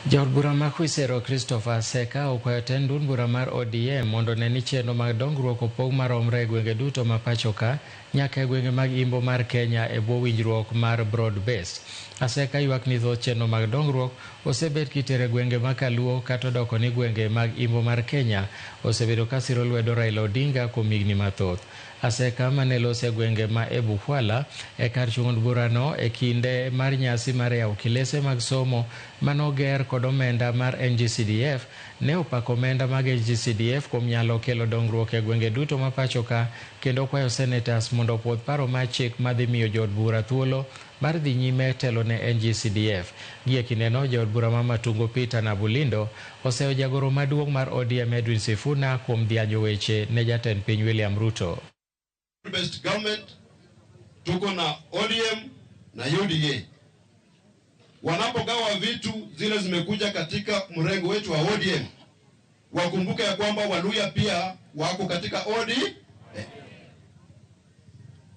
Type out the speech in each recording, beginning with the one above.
Jaod bura ma Khwisero Christopher Aseka okwayo tend duond bura mar ODM mondo one ni chenro mag dongruok opog maromre e gwenge duto ma pacho ka nyaka e gwenge mag imbo mar Kenya e bwo winjruok mar broad based. Aseka ywak ni thoth chenro mag dongruok osebet kitero e gwenge ma kaluo kata odoko ni gwenge mag imbo mar Kenya osebedo ka siro lwedo Raila Odinga kuom higni mathoth. Aseka mane loso e gwenge ma e Bukwala e kar chung' od burano e kinde mar nyasi mar yawo kilese mag somo manoger kod omenda mar NGCDF ne opako omenda mag NGCDF kuom nyalo kelo dongruok e gwenge duto ma pacho ka kendo kwayo senators mondo opuodh paro mar chik madhi miyo jood bura thuolo mar dhi nyime telo ne NGCDF. Gie kindeno jaod bura ma Matungo Peter Nabulindo oseyo jagoro maduong' mar ODM Edwin Sifuna kuom dhianyo weche ne jatend piny William Ruto. Based government tuko na ODM na UDA. Wanapogawa vitu zile zimekuja katika mrengo wetu wa ODM, wakumbuke ya kwamba Waluya pia wako katika ODM.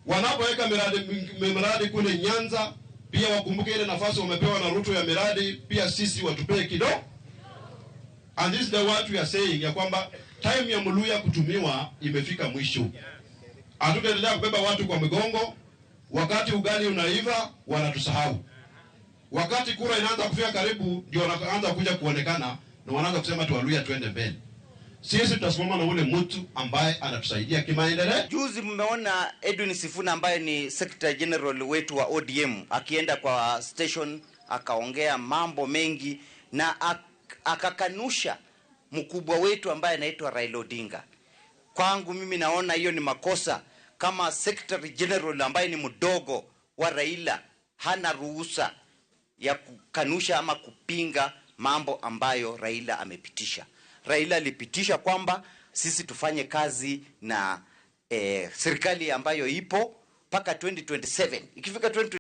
Wanapoweka miradi kule Nyanza pia wakumbuke ile nafasi wamepewa na Ruto ya miradi, pia sisi watupee kidogo. And this is the what we are saying ya kwamba time ya Mluya kutumiwa imefika mwisho. Hatutaendelea kubeba watu kwa migongo. Wakati ugali unaiva wanatusahau. Wakati kura inaanza kufika karibu ndio wanaanza kuja kuonekana na wanaanza kusema tu Waluya tuende mbele. Sisi tutasimama na ule mtu ambaye anatusaidia kimaendeleo. Juzi mmeona Edwin Sifuna ambaye ni Secretary General wetu wa ODM akienda kwa station akaongea mambo mengi na akakanusha mkubwa wetu ambaye anaitwa Raila Odinga. Kwangu mimi naona hiyo ni makosa. Kama Secretary General ambaye ni mdogo wa Raila hana ruhusa ya kukanusha ama kupinga mambo ambayo Raila amepitisha. Raila alipitisha kwamba sisi tufanye kazi na serikali ambayo ipo mpaka 2027. Ikifika 2027